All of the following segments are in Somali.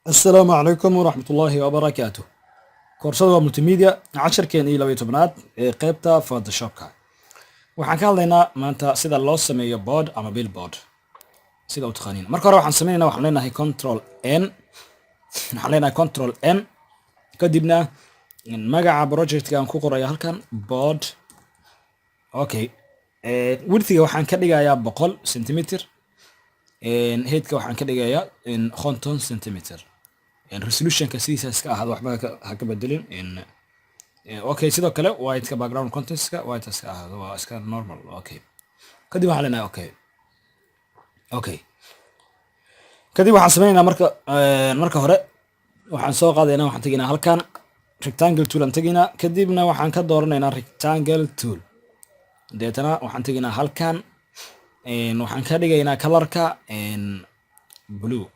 Asalaamu calaykum waraxmatullaahi wabarakaatu. Koorsada waa multimedia, casharkeen iyo 12aad ee qeybta Photoshopka. Waxaan ka hadlaynaa maanta sida loo sameeyo board ama billboard, sida u taqaaniin. Marka hore waxaan sameynaynaa, waxaan leenahay Control N, waxaan leenahay Control N, kadibna magaca projectka aan ku qoraya halkan, board. Okay, widthiga waxaan ka dhigayaa 100 centimeter, heightka waxaan ka dhigayaa 50 centimeter, resolutionka sidiisa iska ahaado, waxba ha ka bedelin. Okay, sidoo kale whiteka, background contentska white iska ahaado, waa iska normal. Okay, kadib waxaan leenahay okay. Okay, kadib waxaan sameynaynaa marka hore waxaan soo qaadaynaa, waxaan tegaynaa halkan, rectangle tool aan tegaynaa, kadibna waxaan ka dooranaynaa rectangle tool. Deetana waxaan tegaynaa halkan, waxaan ka dhigaynaa colorka blue.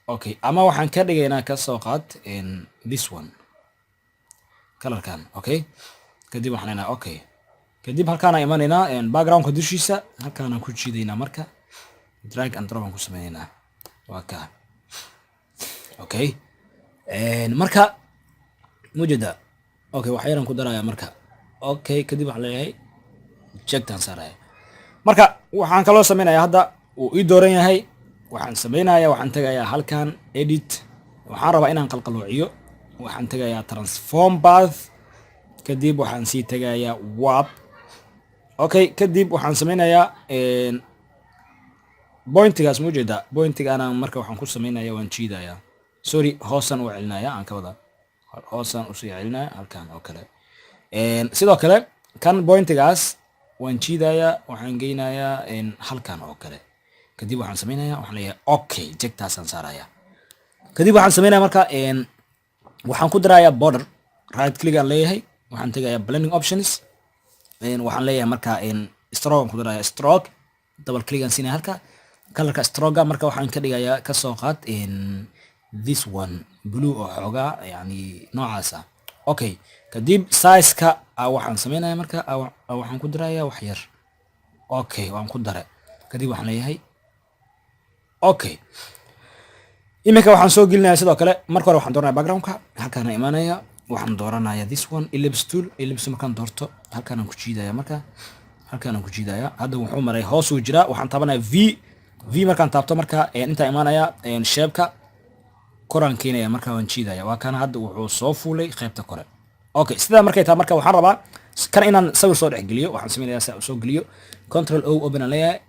Okay, ama waxaan ka dhigaynaa, ka soo qaad, this one, colorkan. Okay, kadib waxaan leenahay okay. Kadib halkaana imanaynaa, backgroundka dushiisa halkaanaan ku jiidaynaa. Marka drag and drop aan ku sameynaynaa, waa ka. Okay, marka mujeda. Okay, wax yaraan ku darayaa marka. Okay, kadib waxaan leeyahay checktaan saaraya. Marka waxaan kaloo sameynayaa, hadda uu ii dooran yahay, waxaan sameynaya, waxaan tegayaa halkan, edit. Waxaan rabaa inaan qalqaloociyo. Waxaan tegayaa transform path, kadib waxaan sii tegayaa warp. Okay, kadib waxaan sameynayaa pointigaas, ma ujeedaa? Pointigaana marka waxaan ku sameynaya, waan jiidayaa. Sorry, hoosaan u celinaya, aan ka wada hoosaan usii celinaya halkan oo kale. Sidoo kale kan pointigaas waan jiidayaa, waxaan geynayaa halkan oo kale. Kadib waxaan sameynaya, waxaan leeyahay okay, checktaasaan saaraya. Kadib waxaan sameynaya marka, waxaan ku darayaa border. Right click aan leeyahay, waxaan tegayaa blending options, waxaan leeyahay marka stroke aan ku daraya. Stroke double click aan siinaya halka. Colorka stroke marka waxaan ka dhigayaa, kasoo qaad, this one, blue oo xoogaa yani noocaas ah. Okay, kadib sizeka waxaan sameynaya marka, waxaan ku darayaa wax yar. Okay, waan ku daray. Kadib waxaan leeyahay okay. Iminka waxaan soo gelinaya sidoo kale, marka hore waxaan dooranaya backgroundka, halkaana imaanaya, waxaan dooranaya this one, ellipse tool. Ellipse markaan doorto, halkaanaan ku jiidaya. Marka halkaanaan ku jiidaya, hadda wuxuu maray, hoos uu jiraa. Waxaan taabanaya V. V markaan taabto, marka intaa imaanaya, shapeka koraan keenaya, marka waan jiidaya. Waa kana, hadda wuxuu soo fuulay qaybta kore. Okay, sidaa markay tahay, marka waxaan rabaa kan inaan sawir soo dhex geliyo. Waxaan sameynaya si aan soo geliyo, Control O, open aan leeyahay,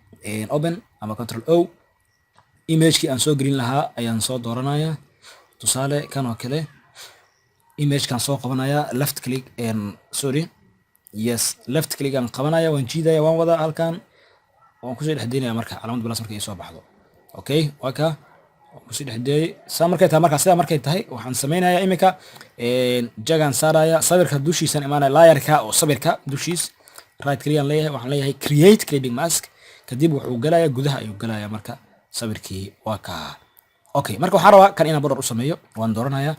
open ama Control O. Imagekii aan soo gelin lahaa ayaan soo dooranaya, tusaale kan oo kale. Imagekaan soo qabanaya, left click, sorry, yes, left click aan qabanaya, waan jiidaya, waan wadaa halkan, waan kusii dhex deynaya. Marka calaamad plus markay soo baxdo, okay, waa ka, waan kusii dhex deeyay. Saa markay tahay, marka sidaa markay tahay, waxaan sameynaya iminka, checkgaan saaraya, sawirka dushiisaan imaanaya, layerka oo sawirka dushiis right click aan leeyahay, waxaan leeyahay create clipping mask. Kadib wuxuu galaya, gudaha ayuu galaya marka sawirkii, waa ka. Okay, marka waxaan rabaa kan inaan border u sameeyo. Waan dooranaya,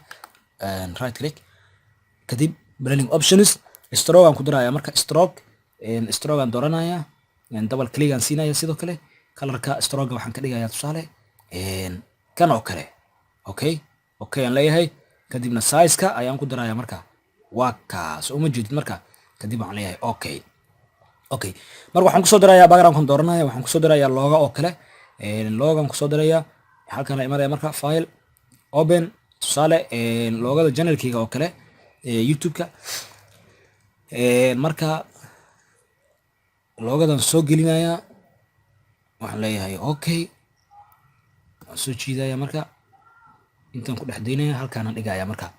right click, kadib blending options, stroke aan ku daraya. Marka stroke aan dooranaya, double click aan siinaya. Sidoo kale colorka stroke waxaan ka dhigayaa, tusaale, kan oo kale. Okay, aan leeyahay. Kadibna sizeka ayaan ku daraya marka, waa kaas, uma jeedid? Marka kadib waxaan leeyahay okay. Okay, marka waxaan kusoo darayaa, backgroundkan dooranaya, waxaan kusoo darayaa logo oo kale. Logogan kusoo daraya, halkan la imanaya. Marka file, open, tusaale logoda channelkeyga oo kale, YouTube-ka. Marka logodan soo gelinaya, waxaan leeyahay okay, waan soo jiidaya. Marka intaan ku dhex daynaya, halkaanaan dhigaya. Marka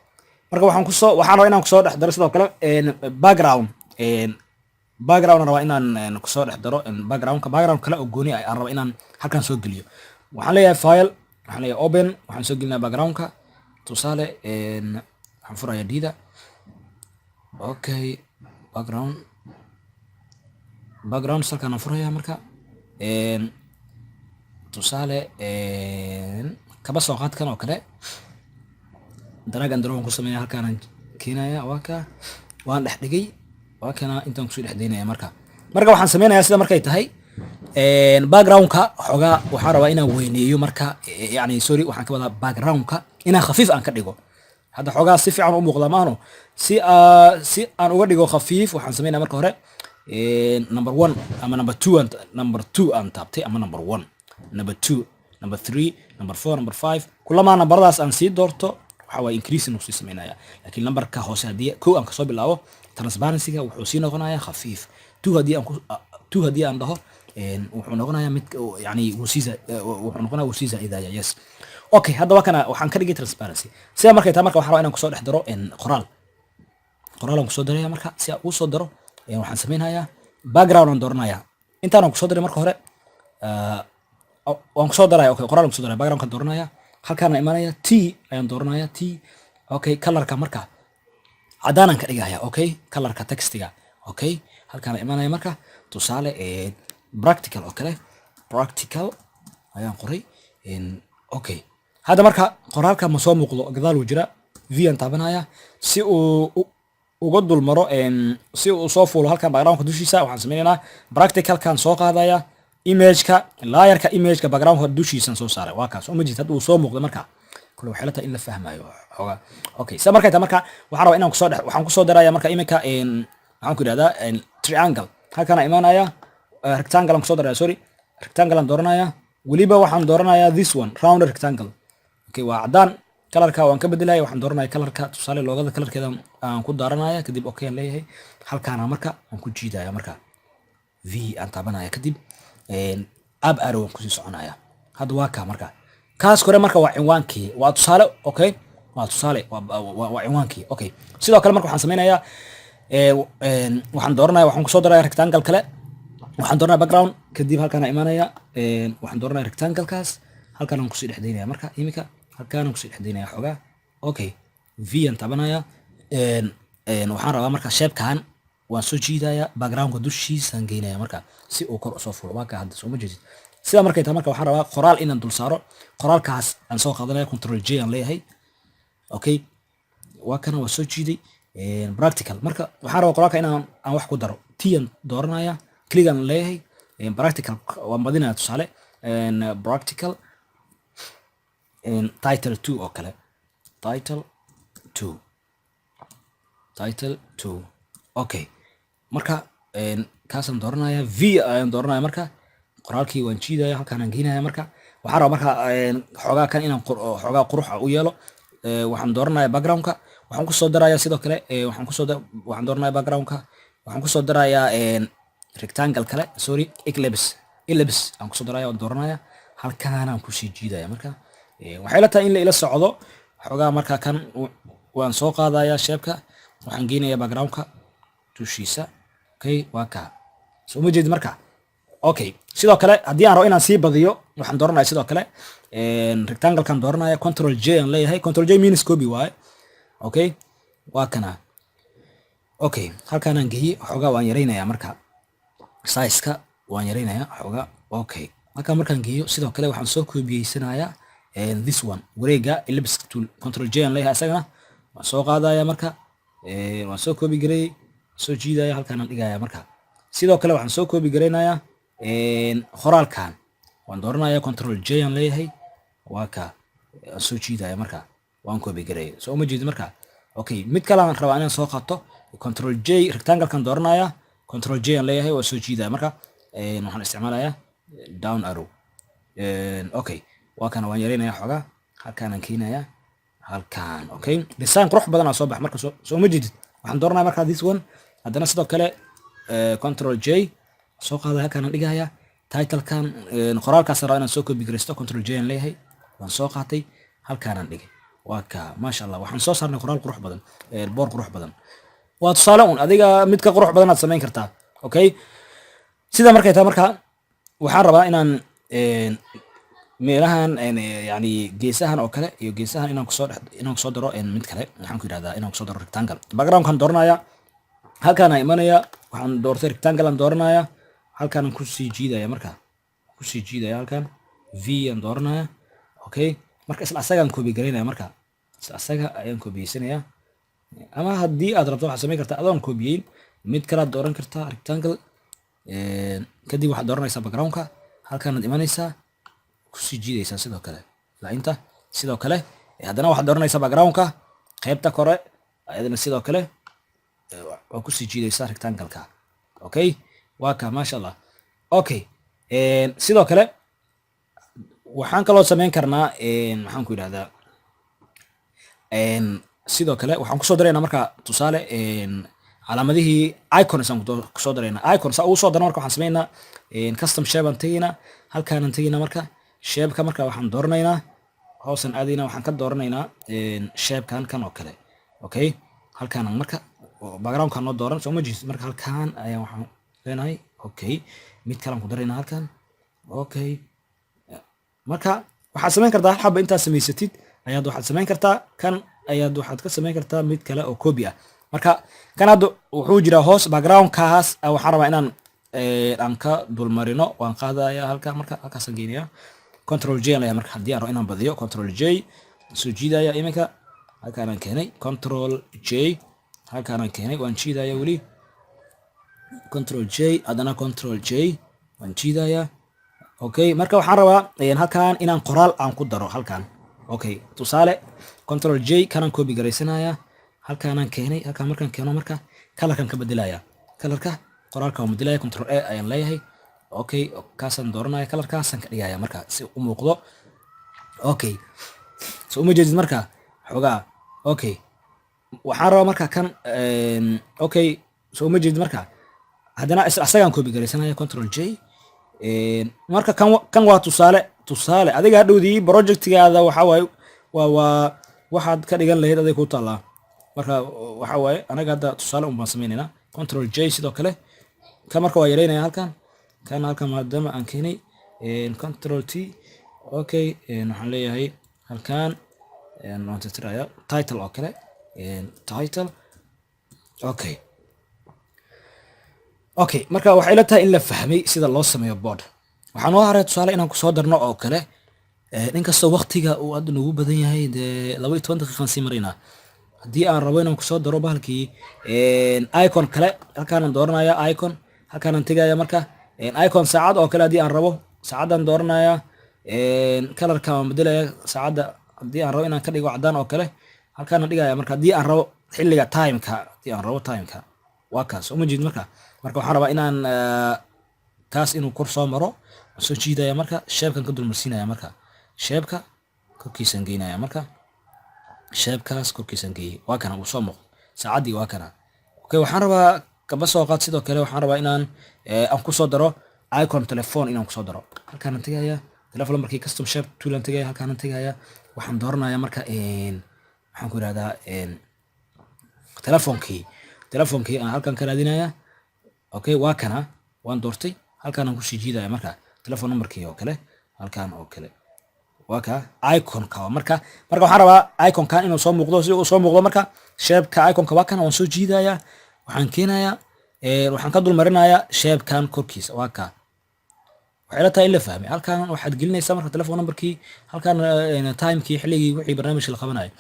waxaan rabaa inaan kusoo dhex daro sidoo kale background. Background aan rabaa inaan kusoo dhex daro backgroundka, background kale oo gooni ah aan rabaa inaan halkan soo geliyo. Waxaan leeyahay file, waxaan leeyahay open, waxaan soo gelinaya backgroundka. Tusaale, waxaan furaya D-da. Okay, background halkaan aan furaya. Marka tusaale, kaba soo qaad kan oo kale. Drag and drop aan ku sameeya, halkaanaan keenaya, waa ka, waan dhex dhigay, waa kana, intaan kusoo dhex daynaya. Marka waxaan sameynayaa, sida markay tahay. Backgroundka xoogaa waxaan rabaa inaan weyneeyo marka, yani sorry, waxaan ka wadaa backgroundka inaan khafiif aan ka dhigo. Hadda xoogaa si fiican u muuqda maahno. Si aan uga dhigo khafiif, waxaan sameynaya marka hore number one ama number two aan, number two aan taabtay ama number one, number two, number three, number four, number five. Kulamaa nambaradaas aan sii doorto, waxa waaye increasing uu sii sameynaya. Laakiin nambarka hoose haddii kow aan kasoo bilaabo, transparency-ga wuxuu sii noqonayaa khafiif. Two haddii aan ku two haddii aan dhaho, wuxuu noqonayaa mid, yani wuu sii wuxuu noqonaya, wuu sii zaa'idaya. Yes, okay. Hadda waa kana, waxaan ka dhigay transparency. Sida markay tahay marka, waxaan rabaa inaan kusoo dhex daro qoraal. Qoraal aan kusoo daraya. Marka si aan ugu soo daro, waxaan samaynayaa background aan dooranaya. Intaan kusoo daray marka hore, waan kusoo daraya. Okay, qoraal aan kusoo daraya, background kan dooranaya, halkaana imanaya, T ayaan dooranaya, T. Okay, colorka marka caddaanaan ka dhigaya. Okay, colorka textiga. Okay, halkaana imanaya. Marka tusaale, practical oo kale, practical ayaan qoray. Okay, hadda marka qoraalka ma soo muuqdo, gadaal uu jira. V aan taabanaya si uu uga dul maro, si uu soo fuulo halkan backgroundka dushiisa. Waxaan sameynaynaa practicalkan soo qaadaya, imageka, layerka imageka backgroundka dushiisan soo saaray. Waa kaas, uma jirta? Hadda uu soo muuqda. Marka kule waxay la tahay in la fahmayo xoogaa. Okay, sida markay tahay marka, waxaan rabaa inaan kusoo dhex, waxaan kusoo daraya marka iminka, waxaan ku yidhahdaa triangle. Halkaan imaanaya, rectangle aan kusoo daraya. Sorry, rectangle aan dooranaya. Weliba waxaan dooranayaa this one, round rectangle. Okay, waa caddaan. Colorka waan ka bedelaya. Waxaan dooranaya colorka, tusaale logoda colorkeeda aan ku daaranaya. Kadib okay aan leeyahay. Halkaana marka aan ku jiidaya, marka V aan taabanaya, kadib up arrow aan kusii soconaya. Hadda waa kaa. Marka kaas kore marka waa cinwaankii, waa tusaale. Okay, waa tusaale, waa cinwaankii. Okay, sidoo kale marka waxaan sameynayaa, waxaan dooranaya, waxaan kusoo daraya rectangle kale. Waxaan dooranaya background, kadib halkaan imaanaya, waxaan dooranaya rectangle-kaas. Halkaan aan kusii dhexdaynaya marka imika, halkaan aan kusii dhexdaynaya xoogaa. Okay, V aan taabanaya. Waxaan rabaa marka shapekan waan soo jiidaya, backgroundka dushiisaan geynaya marka si uu kor usoo fulo. Waa kaa hadda, soo ma jeedid? Sidaa markay tahay marka, waxaan rabaa qoraal inaan dul saaro. Qoraalkaas aan soo qaadanaya, Control J aan leeyahay. Okay, waa kana, waa soo jiiday practical. Marka waxaan rabaa qoraalka inaan aan wax ku daro. T aan dooranaya, click aan leeyahay, practical waan badinaya. Tusaale, practical title two oo kale, title two, title two. Okay, marka kaasaan dooranaya, V ayaan dooranaya. Marka qoraalkii waan jiidaya, halkaan aan geynaya. Marka waxaan rabaa marka xoogaa kan inaan xoogaa qurux u yeelo. Waxaan dooranaya backgroundka, waxaan kusoo daraya sidoo kale, waxaan kusoo waxaan dooranaya backgroundka, waxaan kusoo darayaa rectangle kale, sorry, ellipse. Ellipse aan kusoo daraya, waan dooranaya, halkaanaan kusii jiidaya. Marka waxay la tahay in la ila socdo xoogaa. Marka kan waan soo qaadaya, shapeka waxaan geynaya backgroundka dushiisa. Okay, waa kaa, soo ma jeedi? Marka okay, sidoo kale haddii aan rabo inaan sii badiyo, waxaan dooranaya sidoo kale rectangle-kan dooranaya, Control J aan leeyahay. Control J means copy waaye. Okay, waa kana. Okay, halkaanaan geeyey. Xoogaa waan yaraynaya marka, size-ka waan yaraynaya xoogaa. Okay, halkaan markaan geeyo, sidoo kale waxaan soo koobiyeysanaya this one, wareega ellipse tool. Control J aan leeyahay, isagana waan soo qaadaya. Marka waan soo copy gareeyey, soo jiidaya, halkaanaan dhigaya. Marka sidoo kale waxaan soo copy gareynayaa qoraalkan, waan dooranaya, Control J aan leeyahay. Waa ka, waan soo jiidaya, marka waan copy gareeyay, soo uma jeedi? Marka okay, mid kale aan rabaa inaan soo qaato. Control J, rectangle-kan dooranaya, Control J aan leeyahay, waa soo jiidaya. Marka waxaan isticmaalayaa down arrow. Okay, waa kana, waan yareynaya xoogaa, halkaanaan keenaya, halkaan. Okay, design qurux badan aa soo bax. Marka soo ma jeedid? Waxaan dooranaya marka this one. Haddana sidoo kale Control J soo qaaday, halkaanaan dhigaya. Titlekan, qoraalkaas rabaa inaan soo copy garaysto. Control J aan leeyahay, waan soo qaatay, halkaanaan dhigay. Waa ka, maasha Allah, waxaan soo saarnay qoraal qurux badan, boor qurux badan. Waa tusaale un, adiga mid ka qurux badan aad samayn kartaa. Okay, sida markay tahay marka, waxaan rabaa inaan meelahan, yani geesahan oo kale iyo geesahan inaan kusoo dhex, inaan kusoo daro mid kale. Waxaan ku yidhahdaa inaan kusoo daro rectangle. Backgroundkan dooranaya, halkaana imanaya, waxaan doortay rectangle aan dooranaya, halkaan kusii jiidaya. Marka kusii jiidaya halkan, V aan dooranaya. Okay, marka isla asagaan copy garaynaya. Marka isla asaga ayaan copyeysanaya. Ama haddii aad rabto, waxaad samayn kartaa adoon copyeyn, mid kalaad dooran kartaa, rectangle. Kadib waxaad dooranaysaa backgroundka, halkaanaad imanaysaa, kusii jiidaysaa sidoo kale ilaa inta. Sidoo kale haddana waxaad dooranaysaa backgroundka qaybta kore, ayadana sidoo kale waa kusii jiidaysaa rectangle-ka. Okay, waa ka, maasha Allah. Okay, sidoo kale waxaan kaloo samayn karnaa, maxaan ku yidhahdaa, sidoo kale waxaan kusoo daraynaa marka tusaale calaamadihii icons aan kusoo daraynaa. Icon saa ugu soo darno marka waxaan sameynaa custom shape aan tegaynaa, halkaanaan tegaynaa. Marka shapeka marka waxaan dooranaynaa, hoosan aadaynaa, waxaan ka dooranaynaa shapekan kan oo kale. Okay, halkaanaan marka backgroundkan noo dooran, soo ma jeedid? Marka halkaan ayaan waxaan leenahay okay, mid kalaan ku daraynaa halkan. Okay, marka waxaad samayn kartaa hal xaba intaad samaysatid ayaad waxaad samayn kartaa kan, ayaad waxaad ka samayn kartaa mid kale oo copy ah. Marka kan hadda wuxuu jiraa hoos backgroundkaas ah, waxaan rabaa inaan aan ka dulmarino. Waan qaadaya halka, marka halkaasaan geynaya, Control J aan leeyahay. Marka haddii aan rabo inaan badiyo, Control J, soo jiidaya. Iminka halkaanaan keenay, Control J, halkaanaan keenay, waan jiidaya weli, Control J, haddana Control J, waan jiidaya. Okay, marka waxaan rabaa halkan inaan qoraal aan ku daro halkan. Okay, tusaale Control J, kanaan copy garaysanaya, halkaanaan keenay. Halkaan markaan keeno, marka colorkan ka bedelaya, colorka qoraalka waan bedelaya, Control A ayaan leeyahay. Okay, kaasaan dooranaya, colorkaasaan ka dhigaya marka si u muuqdo. Okay, so uma jeedid marka xoogaa. Okay, waxaan rabaa marka kan. Okay, so uma jeedid marka haddana asagaan copy garaysanaya, Control J. Marka kan waa tusaale adiga hadhowdii projectigaada waxa waaye waa waxaad ka dhigan lahayd aday ku taallaa. Marka waxa waaye anaga hadda tusaale un baan sameynaynaa. Control J, sidoo kale kan marka waa yareynaya halkan, kan halkan maadaama aan keenay, Control T. Okay, waxaan leeyahay halkan waan tirtiraya title oo kale, title. Okay, marka waxay ila tahay in la fahmay sida loo sameeyo board. Waxaa noo haray tusaale inaan kusoo darno oo kale, inkastoo waqtiga uu hadda nagu badan yahay, dee 12 daqiiqaan sii maraynaa. Haddii aan rabo inaan kusoo daro bahalkii icon kale, halkaanaan dooranaya icon, halkaanaan tegaya. Marka icon saacad oo kale haddii aan rabo, saacaddaan dooranaya, colorka waan bedelaya. Saacadda haddii aan rabo inaan ka dhigo caddaan oo kale, halkaanaan dhigaya. Marka haddii aan rabo xilliga timeka, haddii aan rabo timeka, waa kaas, uma jeed? Marka waxaan rabaa inaan kaas inuu kor soo maro, waan soo jiidaya. Marka shapekan ka dulmarsiinaya, marka shapeka korkiisaan geynaya. Marka shapekaas korkiisaan geeyey, waa kana, uu soo muuqdo saacaddii, waa kana. Okay, waxaan rabaa kaba soo qaad, sidoo kale waxaan rabaa inaan aan kusoo daro icon telephone, inaan kusoo daro. Halkaanaan tegaya, telephone markii custom shape tool aan tegaya, halkaanaan tegaya, waxaan dooranaya marka maxaan ku yidhahdaa, telefoonkii aan halkan ka raadinaya. Okay, waa kana, waan doortay, halkaan aan kusii jiidaya. Marka telephone numberkii oo kale, halkaan oo kale, waa ka iconka. Marka waxaan rabaa iconkan inuu soo muuqdo. Si uu soo muuqdo, marka shapeka iconka waa kan, waan soo jiidaya, waxaan keenayaa, waxaan ka dulmarinayaa shapekan korkiisa, waa ka. Waxay la tahay in la fahmay. Halkan waxaad gelinaysaa marka telephone numberkii, halkan timekii, xilligii, wixii barnaamijka la qabanayo.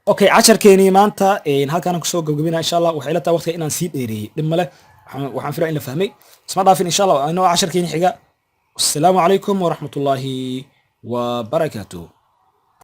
Okay, casharkeenii maanta halkaan kusoo gabgabina insha Allah. Waxay la tahay waqtiga inaan sii dheereeyey, dhib male. Waxaan filaya in la fahmay. Isma dhaafin insha Allah inoo casharkeeni xiga. Asalaamu calaykum waraxmatullaahi wabarakaatuh.